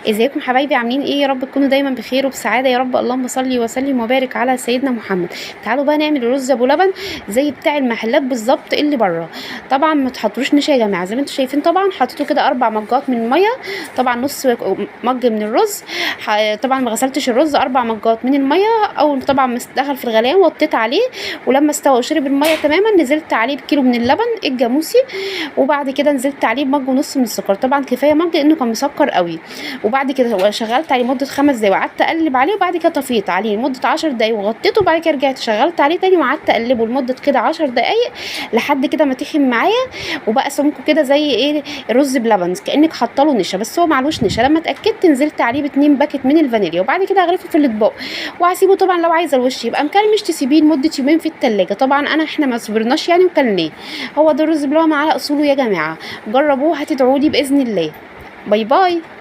ازيكم حبايبي؟ عاملين ايه؟ يا رب تكونوا دايما بخير وبسعاده يا رب. اللهم صل وسلم وبارك على سيدنا محمد. تعالوا بقى نعمل الرز ابو لبن زي بتاع المحلات بالظبط اللي بره. طبعا ما تحطوش نشا يا جماعة، زي ما انتم شايفين. طبعا حطيته كده 4 مجات من المية، طبعا نص مج من الرز. طبعا ما غسلتش الرز، 4 مجات من المية. اول طبعا ما دخل في الغليان وطيت عليه، ولما استوى وشرب المية تماما نزلت عليه بكيلو من اللبن الجاموسي، وبعد كده نزلت عليه بمج ونص من السكر. طبعا كفاية مج لانه كان مسكر قوي. وبعد كده شغلت عليه مده 5 دقايق وقعدت اقلب عليه، وبعد كده طفيت عليه لمدة 10 دقايق وغطيته. وبعد كده رجعت شغلت عليه تاني وقعدت اقلبه لمدة كده 10 دقايق لحد كده ما تخن معايا وبقى سمكة كده زي ايه الرز بلبن، كانك حاطه له نشا، بس هو معلوش نشا. لما اتاكدت نزلت عليه ب2 باكت من الفانيليا، وبعد كده اغرفه في الاطباق وهسيبه. طبعا لو عايزه الوش يبقى مكرمش تسيبيه لمدة يومين في التلاجة. طبعا احنا ما صبرناش يعني وكلناه. هو ده الرز بلبن على اصوله يا جماعة، جربوه هتدعوا لي باذن الله. bye bye.